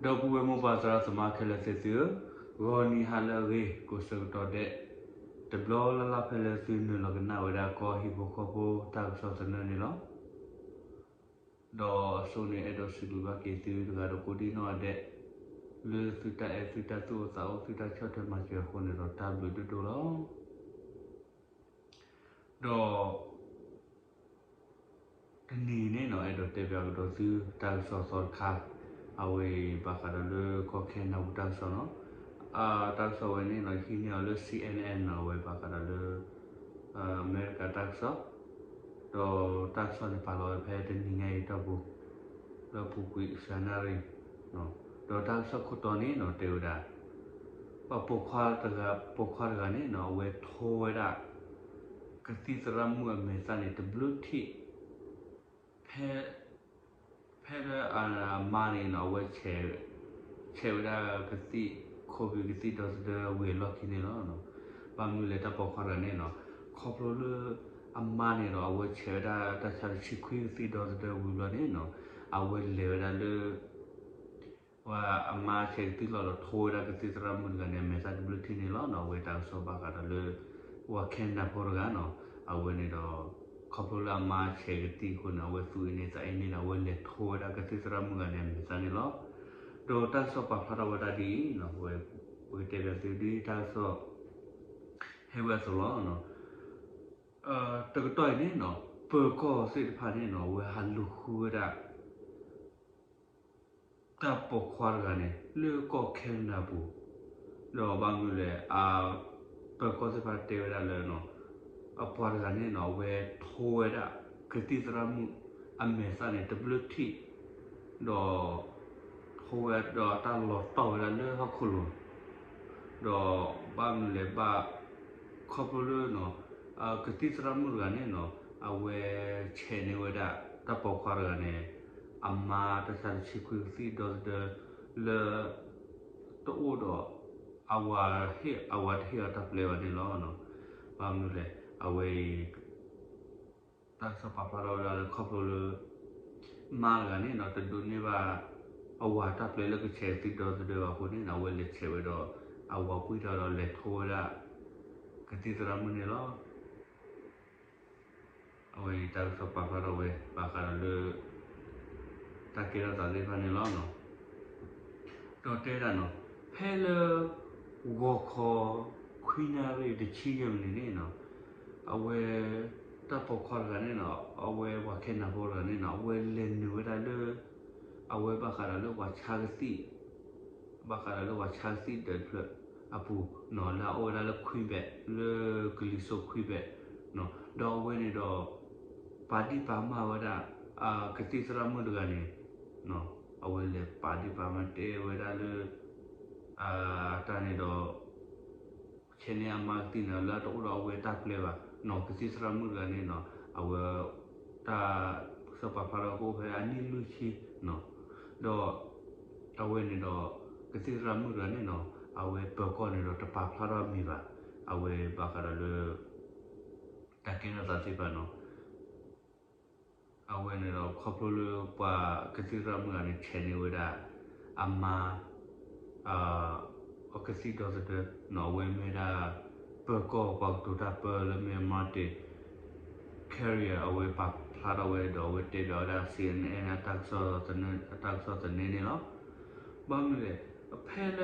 ဒီပုၢ်ဝဲၢ်မိၢ်ပၢ်သရၣ်သမါခဲလၢာ်သ့ၣ်သုဧၢ, ဂီၤနံၤဟါလၢအဂ့ၤ ကိးဆၢကတီၢ်ဒဲး တဘျီလၢ်လၢ်ဖဲလၢသုနုာ်လီၤကနၣ်ဝဲဒၣ်ကီၢ်ဟံၣ်ဖိဃီဖိတၢ်ကစီၣ်သနၢၣ်န့ၣ်လီၤ. ဒီးအစိန့ၣ်အဲၣ်ဒိးစံးဘျုးဘၣ်က့ၤသုတဂၤဒီးကိးဒံနီၢ်ဂၤဒဲး လၢသုတၢ်အဲၣ်သုတၢ်သူၣ်အိၣ်သးအိၣ် သုတၢ်ဆီၣ်ထွဲမၤစၢၤအဃိန့ၣ်ဒီးတၢ်ဘျုးဒိၣ်ဒိၣ်လီၤ. ဒီး တနံၤအံၤန့ၣ်နီၤ အဲၣ်ဒိးတဲဘၣ်ကဒီးသုတၢ်ကစီၣ်သီတခါ, အဝဲအံၤဘၣ်ဃးဒီးလၢကီၢ်ခဲနဒၤပူၤတၢ်ကစီၣ်နီၤ. တၢ်ကစီၣ်ဝဲန့ၣ်နီၤ ယဟံးန့ၢ်အီၤလၢ C N N နီၤ အဝဲဘၣ်ဃးဒီးလၢ အမဲရကၤတၢ်ကစီၣ်, ဒီးတၢ်ကစီၣ်န့ၣ်ပာ်လီၤဝဲဖဲတနံၤညါအံၤတီၢ်ပူၤ လၢအပူၤကွံာ်စှၤနၣ်ရံၣ်, ဒီးတၢ်ကစီၣ်ခိၣ်တီန့ၣ်နီၤ တဲဝဲဒၣ် ပှၤပိာ်ခွါတဂၤ ပိာ်ခွါတဂၤန့ၣ်နီၤ အဝဲထိဝဲဒၣ် ကသံၣ်သရၣ်မုၣ်အမဲာ်သၣ်န့ၣ် တဘျုးထံၣ်, ဖဲ ဖဲလၢအမါန့ၣ်နီၤ အဝဲ ဆဲးဝဲဒၣ်ကသံၣ် COVID ကသံၣ်ဒီသဒၢဝံၤအလီၢ်ခံန့ၣ်လီၤ. ဘၣ်မနုၤလဲၣ် တၢ်ပိာ်ခွါတဂၤန့ၣ်နီၤ ခီဖျိလၢ အမါန့ၣ်ဒီး အဝဲဆဲးဝဲဒၣ်တၢ်ဆါတဆံခွံကသံၣ်ဒီသဒၢဝံၤဘျီန့ၣ်နီၤ အဝဲလဲၤဝဲဒၣ်လၢ ပှၤအမါဆဲးကသံၣ်လီၤဒီး ထိဝဲဒၣ်ကသံၣ်သရၣ်မုၣ်တဂၤန့ၣ် အမဲာ်သၣ်တဘျုးထံၣ်န့ၣ်လီၤ. အဝဲတၢ်ကစီၣ်ဘၣ်ဃးဒီးလၢ ပှၤခဲနဒၤဖိတဂၤနီၤ အဝဲန့ၣ်ဒီး ခီဖျိလၢအမါဆဲးကသံၣ်အဃိန့ၣ် အဝဲသူၣ်အ့န့သးအ့န့ဒီး အဝဲလဲၤထိဝဲဒၣ်ကသံၣ်သရၣ်မုၣ်တဂၤန့ၣ် အမဲာ်သၣ်န့ၣ်လီၤ. ဒီးတၢ်ကစီၣ်ပာ်ဖျါထီၣ်ဝဲဒၣ်ဒ်အံၤနီၤ ပကတဲဘၣ်သုဒ်တၢ်ကစီၣ် ဟဲဝဲအသိးလီၤ. တကတီၢ်အံၤန့ၣ်နီၤ ပၢၤကီၢ်သ့ၣ်တဖၣ်န့ၣ်နီၤ အဝဲဟးလူၤဃုဝဲဒၣ် တၢ်ပိာ်ခွါတဂၤန့ၣ် လၢကီၢ်ခဲနဒၤပူၤ, ဒီးဘၣ်မနုၤလဲၣ် ပၢၤကီၢ်သ့ၣ်တဖၣ်တဲဝဲဒၣ်လၢ အပှၤတဂၤန့ၣ်နီၤ အဝဲထိဝဲဒၣ် ကသံၣ်သရၣ်မုၣ် အမဲာ်သၣ်န့ၣ် တဘျုးထံၣ်, ဒီး ထိဝဲဒီးတၢ်လီၤတီၢ်ဝဲဒၣ်လၢဟီၣ်ခိၣ်လိၤ ဒီးဘၣ်မနုၤလဲၣ်ဘၣ် ခီဖျိလၢ ကသံၣ်သရၣ်မုၣ်တဂၤန့ၣ်နီၤ အဝဲဆဲးန့ၢ်ဝဲဒၣ် တၢ်ပိာ်ခွါတဂၤန့ၣ် အမါတၢ်ဆါတဆံခွံကသံၣ်ဒီသဒၢ လၢ တအိၣ်ဒီး အဝၤ အဝၤတဟ့ၣ်အီၤတၢ်ပျဲဘၣ်န့ၣ်လီၤ. ဘၣ်မနုၤလဲၣ် အဝဲအံၤ တၢ်ကစီၣ်ပာ်ဖျါထီၣ်ဝဲဒၣ်လၢခီဖျိလၢ မါတဂၤန့ၣ်နီၤ တဒိးန့ၢ်ဘၣ် အဝၤတၢ်ပျဲလၢကဆဲးကသံၣ်ဒီသဒၢဘၣ်အဃိန့ၣ် အဝဲလဲၤဆဲးဝဲဒီး အဝၤပှံၢ်ထီၣ်ဒီးလဲၤထိဝဲဒၣ် ကသံၣ်သရၣ်မုၣ်န့ၣ်လီၤ. အဝဲအံၤတၢ်ကစီၣ်ပာ်ဖျါထီၣ်ဝဲ ဘၣ်ဃးဒီးလၢ တၢ်ကဲထီၣ်သးသ့ၣ်တဖၣ်န့ၣ်လီၤ. ဒီးတဲဒၣ်နီၤ ဖဲလၢ ဂီၤခီ ခွံနၣ်ရံၣ်တဆံယဲၢ်မံးနံးန့ၣ်နီၤ အဝဲ တၢ်ပိာ်ခွါတဂၤန့ၣ်နီၤ အဝဲပှၤခဲနဒၤဖိတဂၤန့ၣ်နီၤ အဝဲလဲၤနုာ်ဝဲဒၣ်လၢ အဝဲဘၣ်ဃးဒီးလၢပှၤဆါကသံၣ် ဘၣ်ဃးဒီးလၢပှၤဆါကသံၣ်ဒၢးတဖျၢၣ်အပူၤနီၤ လၢအအိၣ်ဝဲဒၣ်လၢ Quebec လၢကလံၤစိး Quebec ဒီးအဝဲန့ၣ်ဒီး ပာ်ဒံၣ်ပာ်မၢ်ဝဲဒၣ် ကသံၣ်သရၣ်မုၣ်တဂၤန့ၣ် အဝဲလဲၤပာ်ဒံၣ်ပာ်မၢ်တဲဝဲဒၣ်လၢ အတၢ်န့ၣ်ဒီး ဆဲးန့ၢ်အမါကသံၣ်န့ၣ် လၢအတအိၣ်ဒီးအဝဲတၢ်ပျဲဘၣ်နီၤ ကသံၣ်သရၣ်မုၣ်တဂၤန့ၣ်နီၤ အဝဲ တၢ်ကစီၣ်ပာ်ဖျါထီၣ်ကအိၣ်ဖဲအနံၣ်လွံၢ်ဆံနီၤ ဒီး အဝဲန့ၣ်ဒီး ကသံၣ်သရၣ်မုၣ်တဂၤန့ၣ်နီၤ အဝဲပၢၤကီၢ်န့ၣ်ဒီးတပာ်ဖျါထီၣ်အမံၤဘၣ် အဝဲဘၣ်ဃးဒီးလၢ တၢ်ကဲထီၣ်သးသ့ၣ်တဖၣ်နီၤ အဝဲန့ၣ်ဒီးခီဖျိလၢပှၤကသံၣ်သရၣ်မုၣ်တဂၤန့ၣ် ဆဲးန့ၢ်ဝဲဒၣ် အမါ အကသံၣ်ဒီသဒၢနီၤ အဝဲမ့ၢ်ဒၣ် ပၢၤကီၢ်ပှၤကတိၤတၢ်ပၢလၢမ့ၢ် Martin Carrier အဝဲပာ်ဖျါထီၣ်ဝဲဒီးအဝဲတဲဘၣ်ဝဲဒၣ် C N N အတၢ်ကစီၣ်သနၢၣ်န့ၣ်လီၤ. ဘၣ်မနုၤလဲၣ် ဖဲလၢ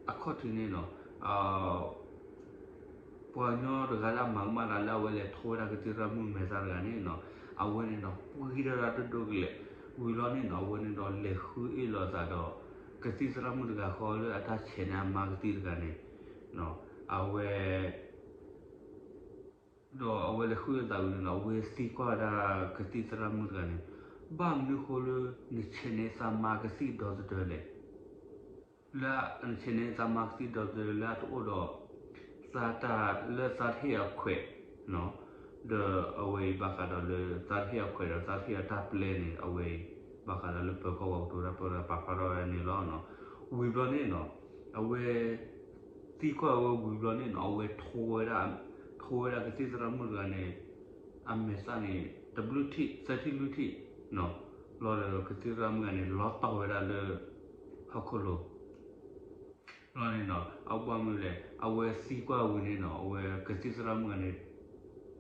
အခီၣ်ထံးန့ၣ်နီၤ ပှၤကညီတဂၤလၢအမၤကမၣ်တၢ်လၢအဝဲလဲၤထိဝဲဒၣ်ကသံၣ်သရၣ်မုၣ်မဲာ်သၣ်တဂၤန့ၣ်နီၤ အဝဲန့ၣ်ဒီးပှံၢ်ထီၣ်ဒၣ်ဒိၣ်ဒိၣ်ကလဲာ် ဝံၤလီၤန့ၣ်နီၤ အဝဲန့ၣ်ဒီးလဲၤဃုအ့ၣ်လိာ်အသးဒီး ကသံၣ်သရၣ်မုၣ်တဂၤဃီလၢအတၢ်ဆဲးန့ၢ်အမါကသံၣ်တဂၤန့ၣ် အဝဲ ဒီးအဝဲလဲၤဃုအ့ၣ်လိာ်သးဝံၤန့ၣ်နီၤ အဝဲသံကွၢ်ဝဲဒၣ်ကသံၣ်သရၣ်မုၣ်တဂၤန့ၣ် ဘၣ်မနုၤဃိလၢ နဆဲးန့ၢ်သးမါကသံၣ်ဒီသဒၢလဲၣ် လၢနဆဲးန့ၢ်သးမါကသံၣ်ဒီသဒၢလၢအတအိၣ်ဒီး သးတၢ်လၢသးတဟ့ၣ်အခွဲး ဒီးအဝဲအံၤဘၣ်ဃးဒီးလၢသးတဟ့ၣ်အခွဲးဒီးသးတဟ့ၣ်အတၢ်ပျဲန့ၣ် အဝဲအံၤ ဘၣ်ဃးဒီးလၢပၢၤကီၢ်ပှၤကတိၤတၢ်ပၢလၢပာ်ဖျါထီၣ်ဝဲန့ၣ်လီၤ. ဝံၤဘျီန့ၣ်နီၤ အဝဲ သံကွၢ်ဝဲဝံၤဘျီန့ၣ်နီၤ အဝဲထိဝဲဒၣ် ထိဝဲဒၣ်ကသံၣ်သရၣ်မုၣ်တဂၤန့ၣ် အမဲာ်သၣ်န့ၣ် တဘျုးထံၣ် သၢထံၣ်လွံၢ်ထံၣ်နီၤ လီၤဒီးကသံၣ်သရၣ်မုၣ်တဂၤန့ၣ် လီၤတီၢ်ဝဲဒၣ်လၢ အ ဟီၣ်ခိၣ်လိၤ လီၤန့ၣ်နီၤ အဘၣ်မနုၤလဲၣ် အဝဲသံကွၢ်ဝံၤန့ၣ်နီၤ အဝဲကသံၣ်သရၣ်မုၣ်ဂၤန့ၣ်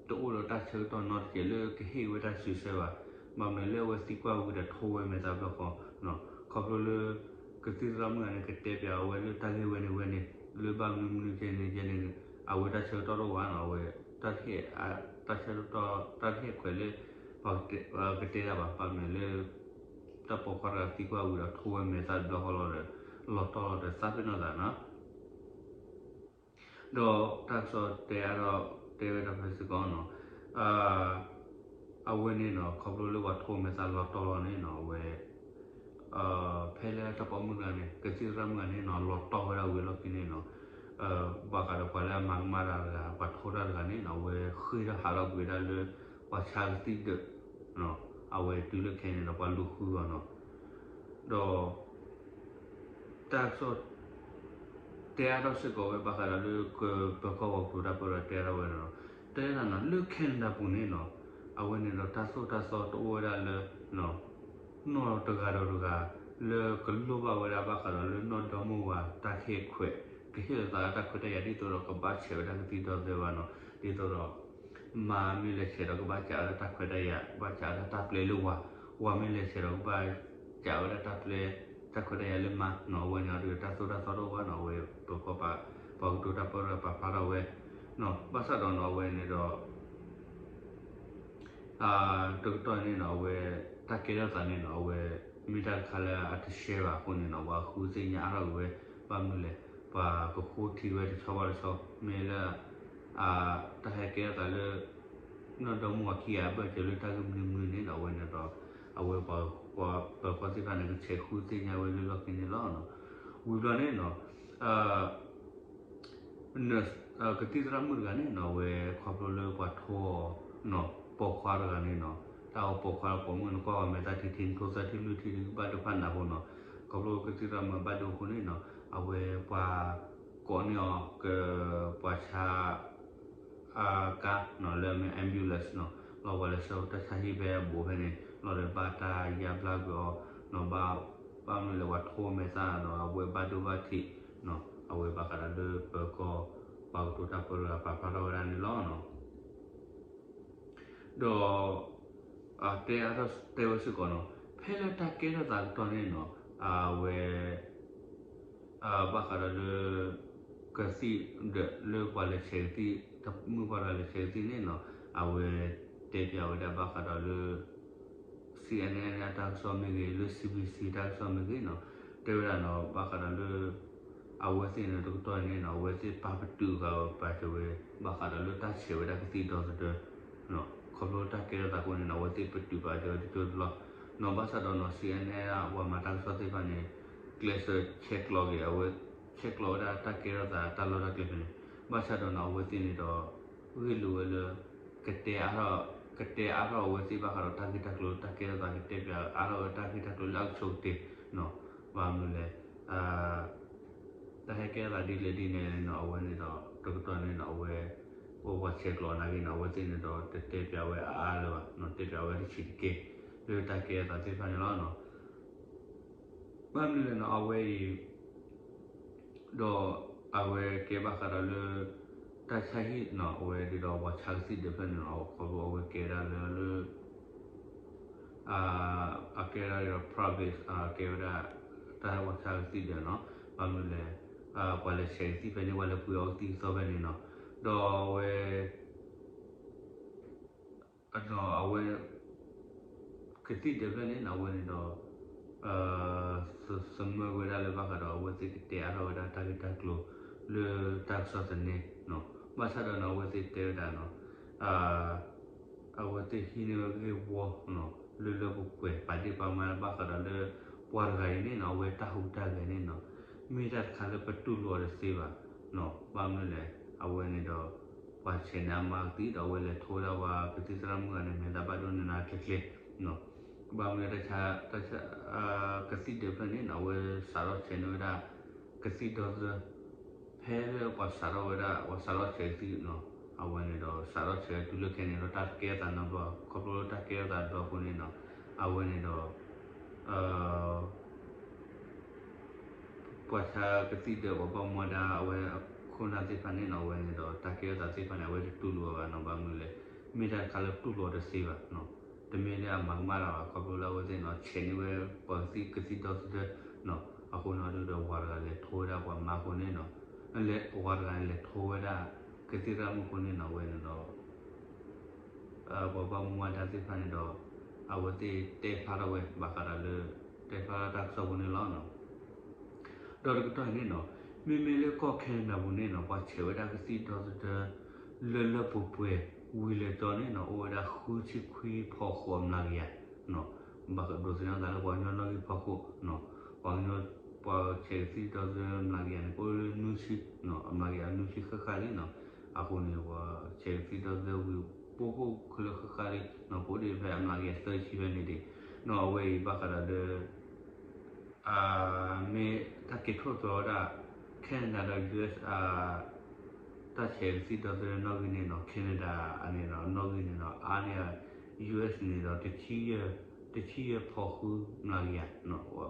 တအိၣ်ဒီးတၢ်ဆၢကတီၢ်နီတစဲးလၢကဟ့ၣ်ဝဲတၢ်စံးဆၢဘၣ်. ဘၣ်မနုၤလၢအဝဲသံကွၢ်ဝံၤဒီးထိဝဲမဲာ်သၣ်ဘျီဃီနီၤ ခီဖျိလၢ ကသံၣ်သရၣ်မုၣ်ဂၤန့ၣ် ကတဲပၠးအဝဲလၢတၢ်ဂ့ၢ်ဝဲန့ၣ်ဝဲန့ၣ် လၢဘၣ်မနုၤမနုၤကဲန့ၣ်ကဲန့ၣ် အဝဲတၢ်ဆၢကတီၢ်တအိၣ်ဘၣ်နီၤ အဝဲ တၢ်ဆၢကတီၢ် တၢ်ဟ့ၣ်ခွဲးလၢ ပှၤကတဲတၢ်ဘၣ် ဘၣ်မနုၤလၢ တၢ်ပိာ်ခွါတဂၤသံကွၢ်ဝံၤဒီးထိဝဲမဲာ်သၣ်ဘျီဃီလီၤဒီး လီၤတီၢ်လီၤဒီးသးပ့ၤနီၣ်သးနီၤ ဒီးတၢ်ကစီၣ်တဲအါထီၣ်တဲဝဲဒၣ်ဖဲစ့ၢ်ကီးနီၤ အဝဲန့ၣ်နီၤ ခီဖျိလၢပှၤထိမဲာ်သၣ်လီၤတီၢ်လီၤန့ၣ်နီၤ အဝဲ ဖဲလၢတၢ်ပိာ်မုၣ်တဂၤန့ၣ် ကသံၣ်သရၣ်မုၣ်တဂၤန့ၣ်နီၤ လီၤတီၢ်ဝဲဒၣ်ဝံၤလီၢ်ခံန့ၣ်နီၤ ဘၣ်ဃးဒီးပှၤလၢအမၤကမၣ်တၢ်တဂၤ ပှၤထိတၢ်တဂၤန့ၣ်နီၤ အဝဲဃ့ၢ်ထီၣ်ဟးထီၣ်ကွံာ်ဝဲဒၣ်လၢ ပှၤဆါကသံၣ်ဒၢး အဝဲတုၤလၢခဲအံၤန့ၣ်ဒီးပှၤလူၤဃုအီၤနီၤ ဒီး တၢ်ကစီၣ် တဲအါထီၣ်စ့ၢ်ကီးဝဲဘၣ်ဃးဒီးလၢကပၢၤကီၢ်ပှၤကတိၤတၢ်ပၢၢ်ဒီးတဲအါထီၣ်ဝဲနီၤ တဲဒၣ်နီၤ လၢ Canada ပူၤန့ၣ်နီၤ အဝဲန့ၣ်ဒီးတၢ်သိၣ်တၢ်သီတအိၣ်ဝဲဒၣ်လၢ နီၢ်တဂၤဒီးတဂၤ လၢကလိၣ်ဘၣ်ဝဲဒၣ်ဘၣ်ဃးဒီးလၢနီၢ်ဒီမါဝၤတၢ်ဟ့ၣ်ခွဲး ကဟ့ၣ်လီၤသးလၢတၢ်ခွဲးတၢ်ယာ်ဒ်သိးဒီးကဘၣ်ဆဲးဝဲဒၣ်ကသံၣ်ဒီသဒၢဘၣ်နီၤ ဒ်သိးဒီး မါမ့ၢ်လဲၤဆဲးဒီးကဘၣ်စးဝဲဒၣ်တၢ်ခွဲးတၢ်ယာ် ကဘၣ်စးဝဲဒၣ်တၢ်ပျဲလၢဝၤ ဝၤမ့ၢ်လဲၤဆဲးဒီးကဘၣ်စးဝဲဒၣ်တၢ်ပျဲ တၢ်ခွဲးတၢ်ယာ်လၢမါနီၤ အဝဲန့ၣ်အဒုးတၢ်သိၣ်တၢ်သီတအိၣ်ဘၣ်နီၤ အဝဲပၢၤကီၢ်ပှၤကတိၤတၢ်ပၢၢ်ဒီးပာ်ဖျါထီၣ်ဝဲ ဘၣ်ဆၣ်ဒီးနီၤ အဝဲန့ၣ်ဒီး တကတီၢ်န့ၣ်နီၤ အဝဲ တၢ်ကဲထီၣ်သးန့ၣ်နီၤ အဝဲ မ့ၢ်တၢ်တခါလၢအတရှဲဘၣ်အဃိန့ၣ်နီၤ ပှၤဃုသ့ၣ်ညါအါထီၣ်က့ၤဝဲ ဘၣ်မနုၤလဲၣ် ပှၤကဃိထံဝဲတဆီဘၣ်တဆီ မ့ၢ်လၢ တၢ်ဟဲကဲထီၣ်သးလၢ နီၢ်ဒီမါဝၤခံဂၤအဘၢၣ်စၢၤလၢတၢ်ဂ့ၢ်မနုၤမနုၤန့ၣ်နီၤ အဝဲန့ၣ်ဒီး အဝဲပှၤပၢၤကီၢ်သ့ၣ်တဖၣ်န့ၣ် ကဆဲးဃုသ့ၣ်ညါဝဲလၢလီၢ်ခံန့ၣ်လီၤ. ဝံၤဘျီန့ၣ်နီၤ ကသံၣ်သရၣ်မုၣ်တဂၤန့ၣ်နီၤ အဝဲခီဖျိလၢပှၤထိအီၤ ပိာ်ခွါတဂၤန့ၣ်နီၤ တၢ်အီၣ်ပိာ်ခွါပိာ်မုၣ်န့ၣ် ကွၢ်ဝဲမဲာ်သၣ်ထံထံ နထိသၢထံလွံၢ်ထံ ကဘၣ်ဒိဖးနးဖိနီၤ ခီဖျိကသံၣ်သရၣ်မုၣ်ဘၣ်ဒိအဃိန့ၣ်နီၤ အဝဲပှၤကိးန့ၢ်အီၤ ကပှၤဆါ ကါနီၤ လၢအမ့ၢ် ambulance နီၤ လီၤပှၤလဲၤဆှၢတၢ်ဆါဟံၣ်ဖဲအဘူးဖဲန့ၣ် လီၤဒီးဘၣ်တၢ်ယါဘျါကွံာ်အီၤနီၤ ဘၣ် ဘၣ်မနုၤလဲၣ်ပှၤထိမဲာ်သၣ်ဒီးအဝဲဘၣ်ဒိဘၣ်ထံးနီၤ အဝဲဘၣ်ဃးဒီးလၢပၢၤကီၢ်ပှၤကတိၤတၢ်ပၢၢ်တဂၤပာ်ဖျါထီၣ်ဝဲဒၣ်န့ၣ်လီၤ. ဒီး တဲအါထီၣ်တဲဝဲစ့ၢ်ကီးနီၤ ဖဲလၢတၢ်ကဲထီၣ်သးကတီၢ်န့ၣ်နီၤ အဝဲ ဘၣ်ဃးဒီးလၢ ကသံၣ်ဒၢးလၢပှၤလဲၤဆဲးကသံၣ် တၢ်မုၣ်ပှၢ်တဂၤလဲၤဆဲးကသံၣ်န့ၣ်နီၤ အဝဲတဲပၠးဝဲဒၣ်ဘၣ်ဃးဒီးလၢ စီအ့ၣ်အဲၣ်အဲၣ် အတၢ်ကစီၣ်မ့ၢ်ဂ့ၤ လၢ စံဘံၣ်စံ တၢ်ကစီၣ်မ့ၢ်ဂ့ၤနီၤ တဲဝဲဒၣ်နီၤ ဘၣ်ဃးဒီးလၢ အဝဲသ့ၣ်န့ၣ်တကတီၢ်န့ၣ်နီၤ အဝဲသ့ၣ်ပာ်ပတုာ်ဃာ်ဝဲပာ်စၢၤဝဲ ဘၣ်ဃးဒီးလၢတၢ်ဆဲးဝဲဒၣ်ကသံၣ်ဒီသဒၢ ခီဖျိတၢ်ကဲထီၣ်သးအဃိန့ၣ်နီၤ အဝဲသ့ၣ်ပတုာ်ပာ်စၢၤဝဲတကၠိတလီၢ်နီၤ ဘၣ်ဆၣ်ဒီးနီၤ စီအ့ၣ်အဲၣ်အဲၣ် ပှၤမၤတၢ်ကစီၣ်သ့ၣ်တဖၣ်န့ၣ် ကျဲးစၢးဆဲးကျိးက့ၤ အဝဲ ဆဲးကျိးဝဲဒၣ်တၢ်ကဲထီၣ်သးတၢ်လီၢ်တၢ်ကျဲဖဲန့ၣ် ဘၣ်ဆၣ်ဒီးနီၤ အဝဲသ့ၣ်န့ၣ်ဒီး ဂ့ၢ်လိာ်ဝဲလၢ ကတဲအါထီၣ် ကတဲအါထီၣ်အဝဲသ့ၣ်ဘၣ်ဃးဒီးတၢ်ဂ့ၢ်တၢ်ကျိၤ တၢ်ကဲထီၣ်သး ကတဲပၠးအါထီၣ်ဝဲတၢ်ဂ့ၢ်တၢ်ကျိၤလၢအကဆိးကတ့ၢ်နီၤ ဘၣ်မနုၤလဲၣ် တၢ်ဟဲကဲထီၣ်သးဒ်လဲၣ်ဒ်လဲၣ်န့ၣ်နီၤ အဝဲန့ၣ်ဒီး တကတီၢ်န့ၣ်နီၤ အဝဲ အိၣ်ပှၤဆဲးကျိးနာ်က့နီၤ အဝဲသ့ၣ်န့ၣ်ဒီး တတဲပၠးဝဲအါအါလၢၤဘၣ်နီၤ တဲပၠးဝဲတဆံးတက့ၢ် လၢတၢ်ကဲထီၣ်သးသ့ၣ်တဖၣ်န့ၣ်လီၤ. ဘၣ်မနုၤလဲၣ်နီၤ အဝဲအံၤ ဒီးအဝဲကဲဘၣ်ဃးဒီးလၢ တၢ်ဆါဟံၣ်နီၤ အဝဲဒ်ဒီးပှၤဆါကသံၣ်ဒၢးဖျၢၣ်န့ၣ်နီၤ ခီဖျိအဝဲကဲဒၣ်လၢလၢ အကဲဒၣ်ဒီး province ကဲဝဲဒၣ် တၢ်ပှၤဆါကသံၣ်ဒၢးနီၤ ဘၣ်မနုၤလဲၣ် ပှၤလဲၤဆဲးကသံၣ်ဖဲန့ၣ် ပှၤလဲၤပှ့ၤအီကသံၣ်ကသီဖဲန့ၣ်နီၤ ဒီးအဝဲ ဒီးအဝဲ ကသံၣ်ဒၢးဖျၢၣ်န့ၣ်နီၤ အဝဲန့ၣ်ဒီး သမၢဝဲဒၣ်လၢဘၣ်ဃးဒီးအဝဲသ့ၣ်ကတဲအါထီၣ်ဝဲဒၣ်တၢ်ဂ့ၢ်တၢ်ကျိၤ လၢတၢ်ကစီၣ်သန့နီၤ ဘၣ်ဆၣ်ဒီးနီၤ အဝဲသ့ၣ်တဲဝဲဒၣ်နီၤ အဝဲသ့ၣ်ဟံးန့ၢ်ဝဲဂ့ၢ်ဝီနီၤ လၢလၢပှဲၤပှဲၤ ပာ်ဒ့ၣ်ပာ်ကမၣ်ဘၣ်ဃးဒီးလၢ ပှၤတဂၤအံၤန့ၣ်နီၤ အဝဲတၢ်ဟူးတၢ်ဂဲၤန့ၣ်နီၤ မ့ၢ်တၢ်တခါလၢပတူၢ်လိာ်အီၤတသ့ဘၣ်နီၤ ဘၣ်မနုၤလဲၣ် အဝဲန့ၣ်ဒီး ပှၤဆဲးန့ၢ်အမါကသံၣ်ဒီး အဝဲလဲၤထိဝဲဒၣ်ပှၤကသံၣ်သရၣ်မုၣ်ဂၤန့ၣ် မဲာ်သၣ်ဘၣ်ဒိန့ၢ်နၤကျဲကျဲနီၤ ဘၣ်မနုၤတၢ်ဆါ တၢ်ဆါ ကသံၣ်ဒၢးဖျၢၣ်န့ၣ်နီၤ အဝဲစးထီၣ်ဆဲးန့ၢ်ဝဲဒၣ် ကသံၣ်ဒီသဒၢ ဖဲလၢပှၤစးထီၣ်ဝဲဒၣ် ပှၤစးထီၣ်ဆဲးကသံၣ်နီၤ အဝဲန့ၣ်ဒီး စးထီၣ်ဆဲးတုၤလၢခဲအံၤန့ၣ်ဒီး တၢ်ကဲထီၣ်သးနီတဘျီ ခီဖျိလၢတၢ်ကဲထီၣ်သးတဘျီအဃိန့ၣ်နီၤ အဝဲန့ၣ်ဒီး ပှၤဆါကသံၣ်ဒၢပှၤဘၣ်မူဘၣ်ဒါအဝဲအခိၣ်နၢ်သ့ၣ်တဖၣ်န့ၣ်နီၤ အဝဲန့ၣ်ဒီးတၢ်ကဲထီၣ်သးသ့ၣ်တဖၣ်န့ၣ် အဝဲတတူၢ်လိာ်ဘၣ်နီၤ ဘၣ်မနုၤလဲၣ် မ့ၢ်တၢ်တခါလၢတူၢ်လိာ်တသ့ဘၣ်နီၤ တမ့ၢ်လၢအမၤကမၣ်တၢ်ဘၣ် ခီဖျိလၢအဝဲသ့ၣ်နီၤ ဆဲးန့ၢ်ဝဲပှၤကသံၣ်ဒီသဒၢနီၤ အဃိန့ၣ်ဒုးဒီးဝၤတဂၤလဲၤထိဝဲဒၣ်ပှၤမါအဃိန့ၣ်နီၤ ဝၤတဂၤန့ၣ်လဲၤထိဝဲဒၣ်ကသံၣ်ရၣ်မုၣ်အဃိန့ၣ်နီၤ အဝဲန့ၣ်ဒီး ပှၤဘၣ်မူဘၣ်ဒါသ့ၣ်တဖၣ်န့ၣ်ဒီး အဝဲသ့ၣ်တဲဖျါထီၣ်ဝဲ ဘၣ်ဃးဒီးလၢ တဲဖျါထီၣ်တၢ်ကစီၣ်ဖိန့ၣ်လီၤ. ဒီးတကတီၢ်အံၤန့ၣ်နီၤ မ့မ့ၢ်လၢကီၢ် Canada ပူၤန့ၣ်နီၤ ပှၤဆဲးဝဲဒၣ်ကသံၣ်ဒီသဒၢ လၢလၢပှဲၤပှဲၤ ဝံၤလဲၤကီန့ၣ်နီၤ အိၣ်ဝဲဒၣ်ဃုဆံခွံဖီၣ်ဃိးမျးကယၤ ဘၣ်ဒိးသန့ၤသးလၢပှၤကညီနီၣ်ဂံၢ်ဖီခိၣ် ပှၤကညီ ပှၤဆဲးကသံၣ်ဒီသဒၢမျးကယၤန့ၣ် ကအိၣ်လၢနွံဆံ အမျးကယၤနွံဆံဃၣ်ဃၣ်လံနီၤ အဃိန့ၣ် ပှၤဆဲးကသံၣ်ဒီသဒၢဝံၤ ပအိၣ်ခိၣ်ချၢဃၣ်ဃၣ်လံနီၤ ပအိၣ်ဒံးဖဲအမျးကယၤသၢဆံဖဲန့ၣ်ဒံးနီၤ အဝဲအံၤဘၣ်ဃးဒီးလၢ မ့ၢ်တၢ်က့ၤထီၣ်သီဝဲဒၣ် Canada ဒီး US တၢ်ဆဲးကသံၣ်ဒီသဒၢနီၣ်ဂံၢ်န့ၣ်နီၤ Canada န့ၣ်နီၤ နီၣ်ဂံၢ်န့ၣ်နီၤ အါန့ၢ် US န့ၣ်ဒီး တဆံယဲၢ်ဖီၣ်ဃုမျးကယၤ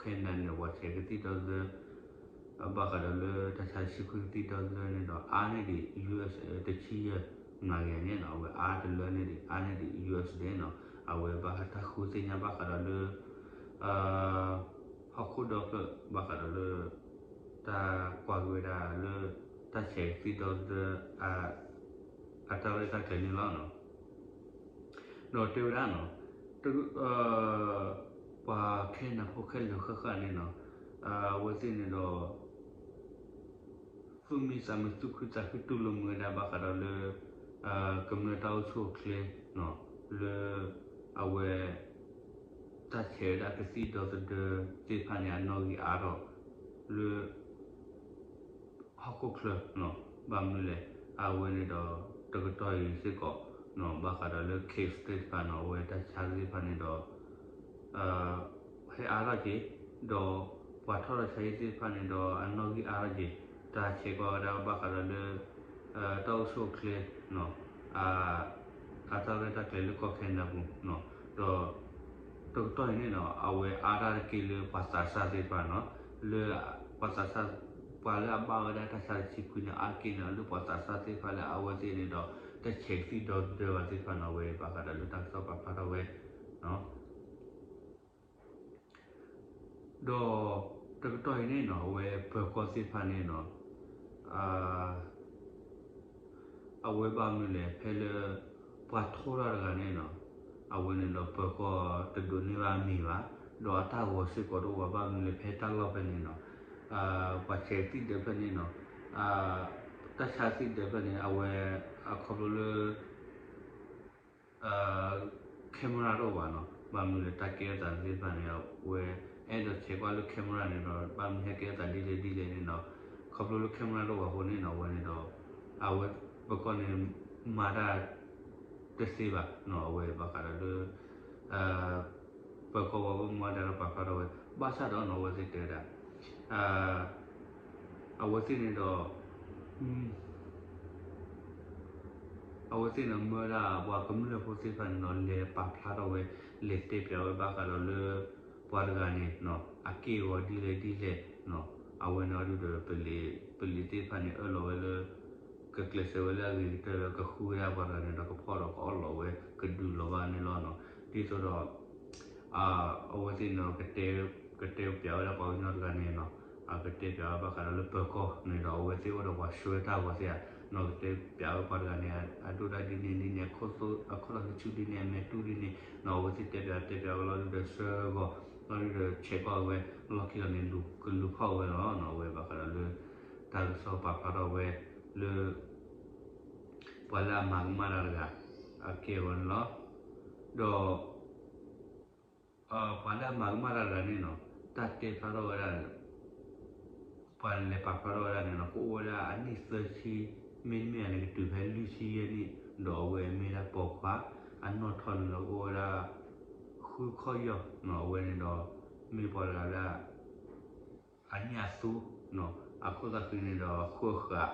Canada န့ၣ် ပှၤဆဲးကသံၣ်ဒီသဒၢ ဘၣ်ဃးဒီးလၢတၢ်ဆါဆံခွံကသံၣ်ဒီသဒၢန့ၣ်ဒီး အါန့ၢ်ဒံး US တဆံယဲၢ်မျးကယၤန့ၣ်နီၤ အဝဲအါတလၢန့ၢ်ဒံး အါန့ၢ်ဒံး US န့ၣ်နီၤ အဝဲဘၣ်ဃးတၢ်ဃုသ့ၣ်ညါဘၣ်ဃးဒီးလၢ ဟီၣ်ခိၣ်ဒီဖျၢၣ် ဘၣ်ဃးဒီးလၢ တၢ်ကွၢ်က့ၤဝဲဒၣ်လၢ တၢ်ဆဲးကသံၣ်ဒီသဒၢ အတၢ်ရဲၣ်တၢ်ကျဲၤန့ၣ်လီၤ. ဒီးတဲဝဲဒၣ်နီၤ ပှၤ Canada ဖိခဲလၢာ်ဃၣ်ဃၣ်န့ၣ်နီၤ အဝဲသ့ၣ်န့ၣ်ဒီး သူၣ်မံသးမံ သူၣ်ခုသးခု တူၢ်လိာ်မုာ်ဝဲဒၣ်ဘၣ်ဃးဒီးလၢ ကမျၢၢ်တၢ်အိၣ်ဆူၣ်အိၣ်ချ့ လၢ အဝဲ တၢ်ဆဲးဝဲဒၣ်ကသံၣ်ဒီသဒၢသ့ၣ်တဖၣ်န့ၣ် အနီၣ်ဂံၢ်အါထီၣ် လၢ ဟီၣ်ခိၣ်ချၢ ဘၣ်မနုၤလဲၣ် အဝဲန့ၣ်ဒီး တကတီၢ်အံၤစ့ၢ်ကီး ဘၣ်ဃးဒီးလၢ case သ့ၣ်တဖၣ်န့ၣ် အဝဲတၢ်ဆါသ့ၣ်တဖၣ်န့ၣ်ဒီး ဟဲအါထီၣ်က့ၤ ဒီးပှၤထီၣ်တၢ်ဆါဟံၣ်သ့ၣ်တဖၣ်န့ၣ်ဒီး အနီၣ်ဂံၢ်အါထီၣ်က့ၤ တၢ်ဆဲးကွၢ်ဝဲဒၣ်ဘၣ်ဃးဒီးလၢ တၢ်အိၣ်ဆူၣ်အိၣ်ချ့ အတၢ်ရဲၣ်တၢ်ကျဲၤလၢကီၢ် Canada ပူၤ ဒီး တကတီၢ်အံၤန့ၣ်နီၤ အဝဲအါတၢ်တက့ၢ်လၢပှၤသးစၢ်သ့ၣ်တဖၣ်နီၤ လၢ ပှၤသးစၢ် ပှၤလၢအဘၣ်ဝဲဒၣ်တၢ်ဆါတဆံခွံန့ၣ် အါတက့ၢ်န့ၣ် လၢပှၤသးစၢ်သ့ၣ်တဖၣ်လၢအဝဲသ့ၣ်န့ၣ်ဒီး တၢ်ဆဲးကသံၣ်ဒီသဒၢဘၣ်သ့ၣ်တဖၣ်နီၤ အဝဲဘၣ်ဃးဒီးလၢတၢ်ကစီၣ်ပာ်ဖျါထီၣ်ဝဲ ဒီး တကတီၢ်အံၤန့ၣ်နီၤ အဝဲပၢၤကီၢ်သ့ၣ်တဖၣ်န့ၣ်နီၤ အဝဲဘၣ်မနုၤလဲၣ် ဖဲလၢ ပှၤထိၣ်တၢ်တဂၤန့ၣ်နီၤ အဝဲန့ၣ်ဒီးပၢၤကီၢ်တဒိးန့ၢ်ဘၣ်အမံၤဘၣ် ဒီးအတၢ်ဂီၤစ့ၢ်ကီးတအိၣ်ဘၣ် ဘၣ်မနုၤလဲၣ်ဖဲတၢ်လီၢ်ဖဲန့ၣ်နီၤ ပှၤဆဲးကသံၣ်ဒီဖျၢၣ်န့ၣ်နီၤ တၢ်ဆါကသံၣ်ဒီဖျၢၣ်န့ၣ် အဝဲ အခီဖျိလၢ camera တအိၣ်ဘၣ်နီၤ ဘၣ်မနုၤလဲၣ် တၢ်ကဲထီၣ်သးသ့ၣ်တဖၣ်န့ၣ် အဝဲ အဲၣ်ဒိးဆဲးကွၢ်လၢ camera န့ၣ်ဒီး ဘၣ်မနုၤဟဲကဲထီၣ်သးဒ်လဲၣ်ဒ်လဲၣ်န့ၣ်နီၤ ခီဖျိလၢ camera တအိၣ်ဘၣ်အဃိန့ၣ်နီၤ အဝဲန့ၣ်ဒီး အဝဲပၢၤကီၢ်န့ၣ် မၤတၢ် တသ့ဘၣ်နီၤ အဝဲဘၣ်ဃးဒီးလၢ ပၢၤကီၢ်ပှၤဘၣ်မူဘၣ်ဒါဒီးပာ်ဖျါထီၣ်ဝဲ ဘၣ်ဆၣ်ဒီးနီၤ အဝဲသ့ၣ်တဲဝဲဒၣ် အဝဲသ့ၣ်န့ၣ်ဒီး အဝဲသ့ၣ်န့ၣ်မၢဝဲဒၣ်ပှၤကမျၢၢ်ဖိသ့ၣ်တဖၣ်န့ၣ်ဒီး လဲၤပာ်ဖျါထီၣ်ဝဲ လဲၤတဲပၠးဝဲဘၣ်ဃးဒီးလၢ ပှၤတဂၤန့ၣ် အက့ၢ်အဂီၤဒ်လဲၣ်ဒ်လဲၣ် အဝဲန့ၣ်အဒုဒီး ပလံၤသ့ၣ်တဖၣ်န့ၣ် အၢၣ်လီၤဝဲလၢ ကကျဲးစၢးဝဲလၢအဂ့ၤကတၢၢ်လၢကဃုဝဲဒၣ်ပှၤတဂၤန့ၣ်ဒီး ကဖီၣ်ဒီးကအၢၣ်လီၤဝဲ ကဒုးလီၤဘၣ်န့ၣ်လီၤနီၤ. ဒ်သိးဒီး အဝဲသ့ၣ်န့ၣ် ကတဲပၠးဝဲဒၣ်ပှၤကညီတဂၤန့ၣ်နီၤ အကတဲပၠးဝဲဘၣ်ဃးဒီးလၢပၢၤကီၢ်န့ၣ်ဒီး အဝဲသ့ၣ်အိၣ်ဒီးပှၤဆှၢတၢ်ဂီၤသ့ဧါနီၤ ကတဲပၠးဝဲပှၤတဂၤန့ၣ် အဒိၣ်တၢ်ဒ်န့ၣ်ဒ်န့ၣ် အခိၣ်သ့ၣ်ဆူၣ်ဒ်န့ၣ် အမဲာ်တူၢ်ဒ်န့ၣ်နီၤ အဝဲသ့ၣ်တဲပၠးတဲပၠးဝဲလီၤဒုဒီးဆှၢဂီၤ လီၤဒုဒီးဆဲးကွၢ်ဝဲ လီၢ်ခံလီၤန့ၣ် ကလူၤဖီၣ်ဝဲလီၤနီၤ အဝဲဘၣ်ဃးဒီးလၢ တၢ်ကစီၣ်ပာ်ဖျါထီၣ်ဝဲလၢ ပှၤလၢအမၤကမၣ်တၢ်တဂၤ အကဲဝဲန့ၣ်လီၤ. ဒီး ပှၤလၢအမၤကမၣ်တၢ်တဂၤန့ၣ်နီၤ တၢ်တဲဖျါထီၣ်ဝဲဒၣ် ပှၤလဲၤပာ်ဖျါထီၣ်ဝဲဒၣ်န့ၣ်နီၤ ကအိၣ်ဝဲဒၣ်အနံၣ်သၢဆံ မ့တမ့ၢ်န့ၣ် ကတုၤဖဲလွံၢ်ဆံယဲၢ်နံၣ် ဒီးအဝဲမ့ၢ်ဒၣ်ပိာ်ခွါ အနီၢ်ထီၣ်န့ၣ်ဒီးကအိၣ်ဝဲဒၣ် ဃုခီၣ်ယီၢ်နီၤ အဝဲန့ၣ်ဒီး မ့ၢ်ပှၤတဂၤလၢ အညၣ်သူ အခိၣ်သးဃံန့ၣ်ဒီးဃိဃာ်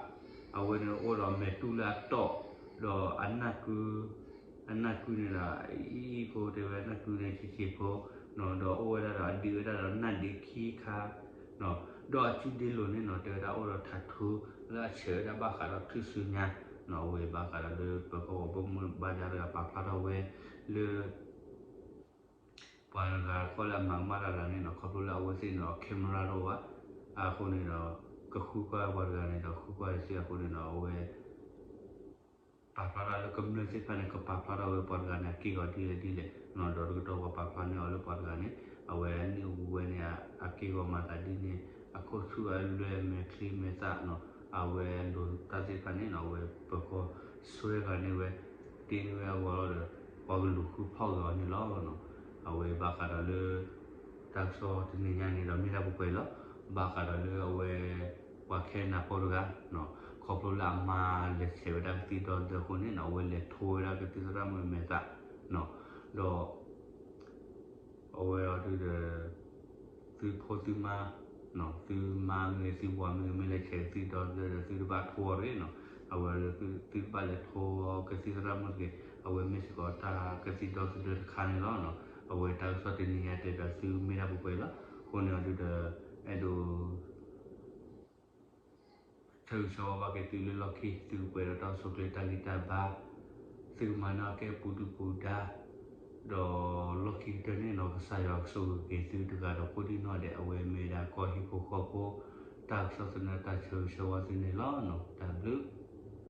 အဝဲန့ၣ်အိၣ်ဒီးမဲာ်တူၢ်လၢအတီၢ် ဒီးအနၢ်ကု အနၢ်ကုန့ၣ်ဒီး အအံၤဖိတဲဝဲအနၢ်ကုန့ၣ်ဆံးဆံးဖိ ဒီးအိၣ်ဝဲဒၣ်ဒီးအဒုးဝဲဒၣ်ဒီးနၢ်ဒ့ခံခါ ဒီးအစုဒ့လိၤန့ၣ်နီၤ တဲဝဲဒၣ်အိၣ်ဒီးထးထူလၢအဆဲးဝဲဒၣ်ဘၣ်ဃးဒီးထူၣ်စုညါနီၤ အဝဲဘၣ်ဃးဒီးလၢပကီၢ်ပှၤဘၣ်မူဘၣ်ဒါတဂၤပာ်ဖျါထီၣ်ဝဲလၢ ပှၤတဂၤဃီလၢအမၤကမၣ်တၢ်တဂၤန့ၣ်နီၤ ခီဖျိလၢအဝဲသ့ၣ်န့ၣ်ဒီး camera တအိၣ်ဘၣ် အဃိန့ၣ်ဒီး ကဃုကွၢ်ပှၤတဂၤန့ၣ်ဒီး ဃုကွၢ်တသ့အဃိန့ၣ်ဒီး အဝဲ ပာ်ဖျါထီၣ်လၢကမျၢၢ်သ့ၣ်တဖၣ်န့ၣ် ကပာ်ဖျါထီၣ်ဝဲပှၤတဂၤန့ၣ် အက့ၢ်အဂီၤဒ်လဲၣ်ဒ်လဲၣ်နီၤ ဒီးတကတီၢ်ပှၤပာ်ဖျါန့ၢ်အီၤလၢပှၤတဂၤန့ၣ် အဝဲနံၣ်အိၣ်ဘူးဝဲန့ၣ် အက့ၢ်အဂီၤမၤသးဒ်န့ၣ် အခိၣ်ဆူၣ်အလွဲၢ်မဲာ်ချံမဲာ်သၣ်နီၤ အဝဲလိၤတၢ်သ့ၣ်တဖၣ်န့ၣ်နီၤ အဝဲပကီၢ်ဆှၢဂၤန့ၢ်ဝဲ တ့န့ၢ်ဝဲအဂီၢ်လီၤဒီး ပှၤကလူၤဃုဖီၣ်ဂ့ၤအီၤန့ၣ်လီၤ. အဝဲဘၣ်ဃးဒီးလၢ တၢ်ကစီၣ်တနံၤညါန့ၣ်ဒီးမ့ၢ်ဒၣ်ပှဲၤပှဲၤလီၤ. ဘၣ်ဃးဒီးလၢအဝဲ ပှၤခဲနၢ်ဖိတဂၤ ခီဖျိလၢအမါလဲၤဆဲးဝဲဒၣ်ကသံၣ်ဒီသဒၢအဃိန့ၣ်နီၤ အဝဲလဲၤထိဝဲဒၣ်ကသံၣ်သရၣ်မုၣ်မဲာ်သၣ် ဒီး အဝဲအီၤဒုးဒီး သုဖိသုမါ သုမါမ့ၢ်ဂ့ၤ သုဝၤမ့ၢ်ဂ့ၤ မ့ၢ်လဲၤဆဲးကသံၣ်ဒီသဒၢဒီး သုတဘၣ်ထိအီၤတဂ့ၤနီၤ. အဝဲဒုး သုတဘၣ်လဲၤထိကသံၣ်သရၣ်မုၣ်တဂ့ၤ. အဝဲမ့ၢ်စ့ၢ်ကီးတၢ်ကသံၣ်ဒီသဒၢတခါန့ၣ်လီၤ. အဝဲတၢ်ကစီၣ်တနံၤညါတဲဒီးသုမ့ၢ်ဒၣ်ပှဲၤပှဲၤလီၤ. အဃိန့ၣ်အီၤဒုးဒီး အဲၣ်ဒိး ဆၢဂ့ၤဆၢဝါဘၣ်က့ၤသုလၢလီၢ်ခံ သုကပှဲၤဒီးတၢ်အိၣ်ဆူၣ်အိၣ်ချ့တၢ်ဂံၢ်တၢ်ဘါ, သုကမၤန့ၢ်အီၣ်ကဲပူၤဒုၣ်ပူၤဒါ, ဒီးလီၢ်ခံကတၢၢ်န့ၣ်နီၤ ကစၢ်ယွၤကဆိၣ်ဂ့ၤက့ၤသုတဂၤဒီးကိးဒံၣ်နီၣ်ဒဲး အဝဲမ့ၢ်ဒၣ်ကီၢ်ဟံၣ်ဖိဃီဖိ တၢ်ကစီၣ်သနၢၣ်တၢ်ဆၢဂ့ၤဆၢဝါသုန့ၣ်လီၤ. တၢ်ဘျုး